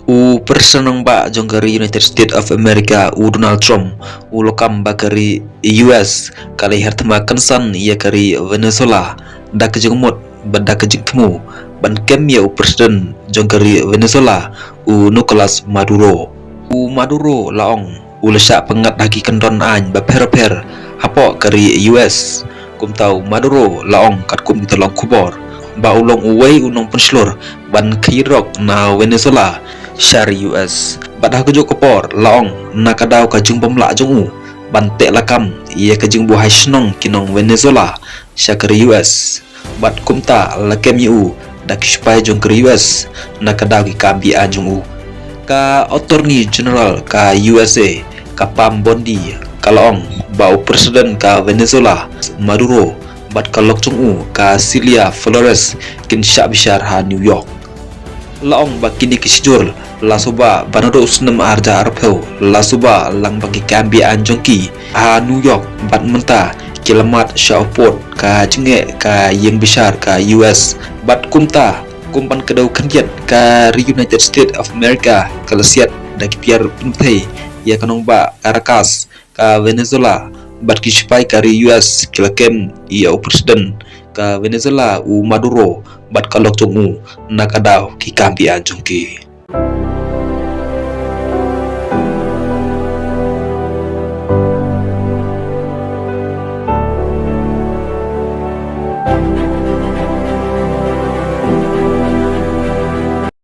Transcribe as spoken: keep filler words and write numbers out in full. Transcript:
U President Rangbah jong ka ri United States of America, u Donald Trump, u la kam ba ka ri U S ka la hiar thma kynsan ïa ka ri Venezuela da ka jingmut bad da ka jingthmu ban kem ïa u President jong ka ri Venezuela, u Nicolas Maduro. U Maduro la ong u la shah pyngngad ha ki kyndon aiñ bapher bapher hapoh ka ri U S. Kumta u Maduro la ong katkum ki tyllong khubor ba u long uwei u nongpynshlur ban khie rok na Venezuela sha ri U S. Bad ha kajuh ka por la ong na ka daw ka jingbym lah jong u ban teh lakam ïa ka jingbuhai shnong ki nong Venezuela sha ka ri U S. Bad kumta la kem ïa u da ki sipai jong ka ri U S na ka daw ki kam biang jong u. Ka Attorney General ka U S A, ka Pam Bondi, ka la ong ba u President ka Venezuela, Maduro, bad ka lok jong u, ka Celia Flores, kin shah bishar ha New York. La ong ba kine ki shijur la suba ba naduh u snem ar hajar arphew la suba lang ba ki kam biang jong ki ha New York, bad mynta ki la mad sha u pud ka jingeh ka ïing bishar ka U S. Bad kumta, kum ban kdew khyndiat, ka ri United States of America ka la siat da ki tiar pynpthei ïa ka nongbah Caracas ka Venezuela, bad ki sipai ka ri U S ki la kem ïa u President ka Venezuela, u Maduro, bad ka lok jong u na ka daw ki kam biang jong ki.